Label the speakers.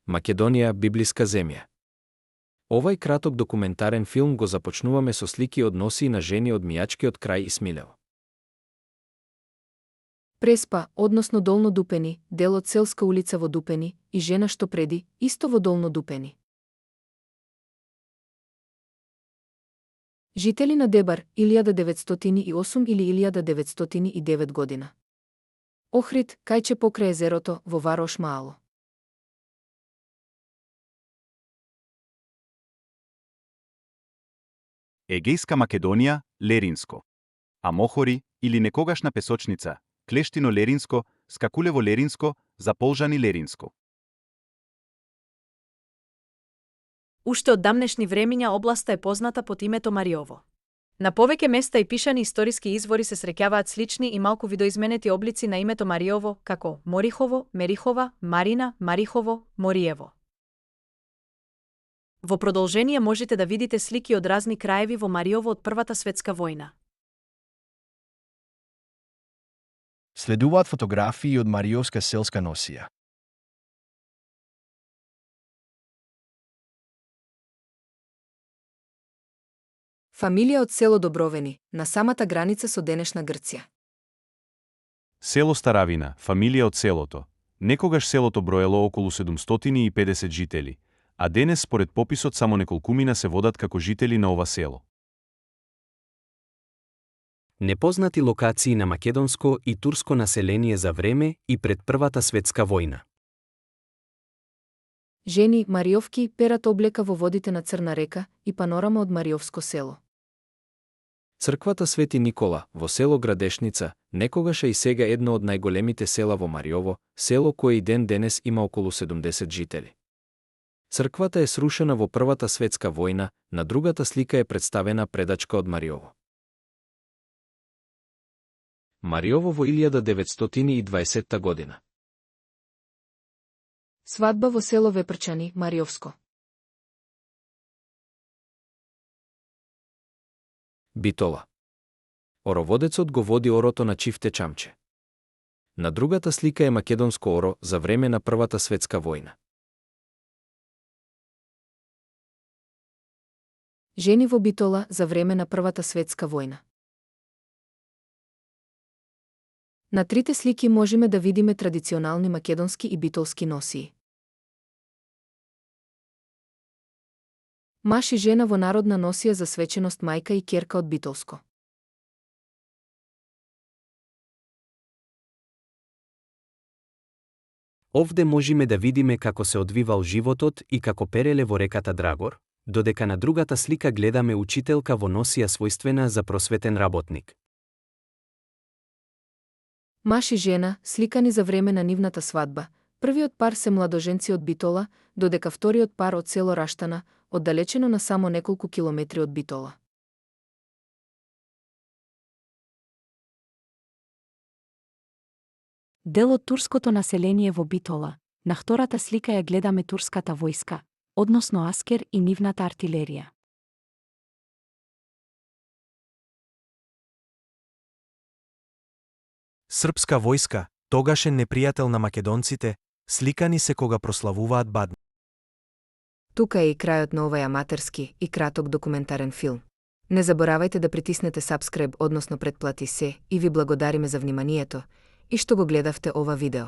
Speaker 1: Македонија, библиска земја. Овај краток документарен филм го започнуваме со слики од носи на жени од Мијачкиот крај Исмилево.
Speaker 2: Преспа, односно Долно Дупени, дел од селска улица во Дупени, и жена што преди, исто во Долно Дупени. Жители на Дебар, 1908 или 1909 година. Охрид, кајче покрај езерото, во Варош Маало.
Speaker 3: Егејска Македонија, Леринско. Амохори или некогашна песочница, Клештино Леринско, Скакулево Леринско, Заполжани Леринско.
Speaker 4: Уште од дамнешни времиња областа е позната под името Мариово. На повеќе места и пишани историски извори се среќаваат слични и малку видоизменети облици на името Мариово, како Морихово, Мерихова, Марина, Марихово, Мориево. Во продолжение можете да видите слики од разни краеви во Мариово од Првата светска војна.
Speaker 5: Следуваат фотографии од Мариовска селска носија.
Speaker 2: Фамилија од село Добровени, на самата граница со денешна Грција.
Speaker 3: Село Старавина, фамилија од селото. Некогаш селото броело околу 750 жители, а денес според пописот само неколкумина се водат како жители на ова село.
Speaker 1: Непознати локации на македонско и турско население за време и пред Првата светска војна.
Speaker 2: Жени, Мариовки, перат облека во водите на Црна река и панорама од Мариовско село.
Speaker 1: Црквата Свети Никола, во село Градешница, некогаш е и сега едно од најголемите села во Мариово, село кое и ден денес има околу 70 жители. Црквата е срушена во Првата светска војна, на другата слика е представена предачка од Мариово. Мариово во 1920 година.
Speaker 2: Свадба во село Вепрчани, Мариовско.
Speaker 1: Битола. Ороводецот го води орото на Чифте Чамче. На другата слика е македонско оро за време на Првата светска војна.
Speaker 2: Жени во Битола за време на Првата светска војна. На трите слики можеме да видиме традиционални македонски и битолски носии. Маж и жена во народна носија за свеченост мајка и ќерка од битолско.
Speaker 1: Овде можеме да видиме како се одвивал животот и како переле во реката Драгор, додека на другата слика гледаме учителка во носија својствена за просветен работник.
Speaker 2: Маж и жена, сликани за време на нивната свадба. Првиот пар се младоженци од Битола, додека вториот пар од село Раштана, оддалечено на само неколку километри од Битола.
Speaker 6: Дел од турското население во Битола. На втората слика ја гледаме турската војска, односно Аскер и нивната артилерија.
Speaker 7: Српска војска, тогашен непријател на македонците, сликани се кога прославуваат Бадна.
Speaker 2: Тука е и крајот на овај аматерски и краток документарен филм. Не заборавајте да притиснете subscribe, односно претплати се, и ви благодариме за вниманието и што го гледавте ова видео.